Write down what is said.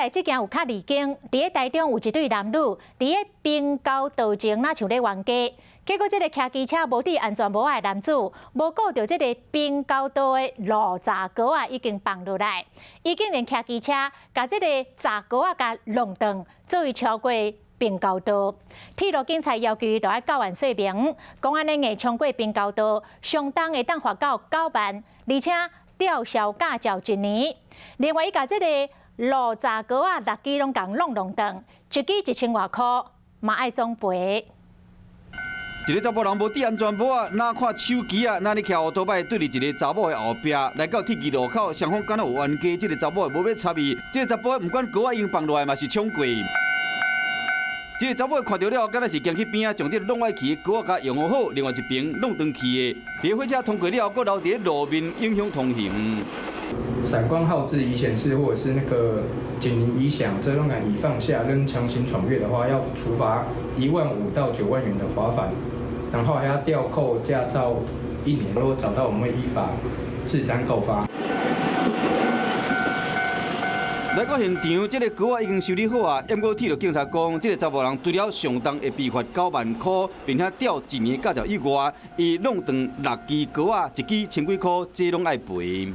來這件有較離經，佇咧台中有一對男女，佇咧平交道前，若像咧冤家。結果這个騎機車無戴安全帽的男子，無顧著這个平交道的路閘格仔已經放落來，伊竟然騎機車共這个閘格仔共弄斷，做伊超過平交道。鐵路警察要求伊著愛交案說明，講按呢硬衝過平交道，相當會當罰到9萬，而且吊銷駕照一年。另外，伊共這个路閘格仔六支攏共弄弄斷，一支一千外箍，嘛愛總賠。一个查埔人無戴安全帽仔，若看手機仔，若咧騎烏托擺對佇一个查某的後壁，來到鐵支路口，雙方敢若有冤家，這个查某的無欲插伊，這个查埔毋管格仔已經放落來嘛是衝過。這个查某看著了，敢若是行去邊仔，將這个弄歪去的格仔共用好，另外一邊弄斷去的。佇火車通過了後，閣留佇咧路面影響通行。閃光號誌已顯示，或者是那個警鈴已響，這攏敢已放下，仍強行闖越的話，要處罰1.5萬到9萬元的罰款，然後還要吊扣駕照一年。如果找到，我們會依法治單告發。來到現場，這个格仔已經修理好啊。毋過鐵路警察講，這个查某人除了上重會被罰9萬塊，並且吊一年駕照以外，伊弄斷六支格仔，一支千幾塊，這攏愛賠。